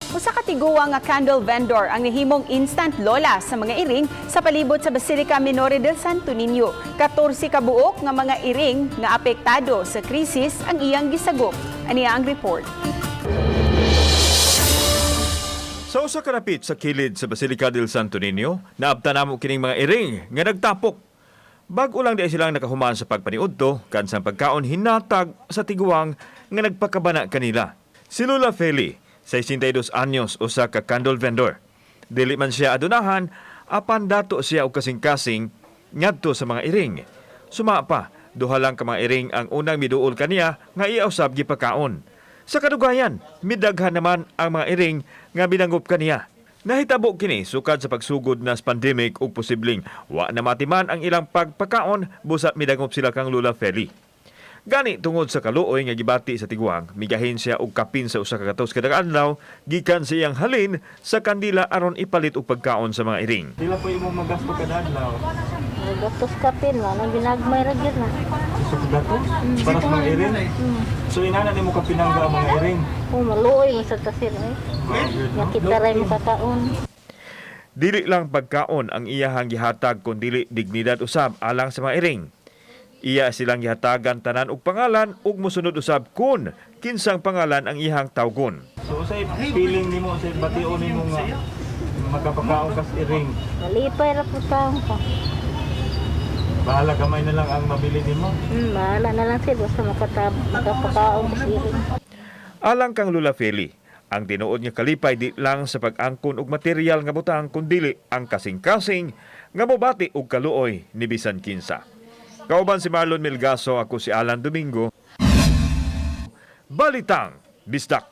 Usa ka tiguang nga candle vendor ang nahimong instant lola sa mga iring sa palibot sa Basilica Minore del Santo Niño. 14 ka buok nga mga iring nga apektado sa krisis ang iyang gisagop. Aniya ang report. Sa usa ka napit sa kilid sa Basilica del Santo Niño, naabtan namo kining mga iring nga nagtapok. Bag-o lang di silang nakahuman sa pagpaniudto, kansang pagkaon hinatag sa tiguang nga nagpakabana kanila. Si Lula Feli, 62 anyos, usa ka candle vendor. Dili man siya adunahan, apan dato siya og kasing-kasing ngadto sa mga iring. Suma pa, duha lang ka mga iring ang unang miduol kaniya nga iya usab gipakaon. Sa kadugayan, midaghan naman ang mga iring nga binangup kaniya. Nahitabo kini sukad sa pagsugod na sa pandemic ug posibleng wa na matiman ang ilang pagpakaon busa midangop sila kang Lula Feli. Gani tungod sa kaluoy nga gibati sa tiguang, migahin siya og kapin sa 1 ka gatos kada adlaw gikan sa iyang halin sa kandila aron ipalit og pagkaon sa mga iring. Pila po imong magasto kada adlaw? Gatos kapin, wala ginagmay ra gyud na. Sa gatos? Para sa mga iring? So inana nimo ka pinangga ang mga iring. Oh, maluoy mo sa tasir eh. Nakita ray makakaon. Dili lang pagkaon ang iyahang gihatag kun dili dignidad usab alang sa mga iring. Iya silang gihatagan tanan og pangalan ug mosunod usab kun kinsang pangalan ang iyahang tawgon. So usay feeling nimo, usay bation nimo nga makapakaon kas iring? Malipay ra po taon ko. Bahala gamay na lang ang mabili nimo. Bahala na lang sir basta makapakaon ko siring. Alang kang Lula Feli, ang tinuod nga kalipay di lang sa pag-angkon og material nga butang kundili ang kasing-kasing nga mobati og kaluoy ni bisan kinsa. Kauban si Marlon Milgaso, ako si Alan Domingo. Balitang Bisdak.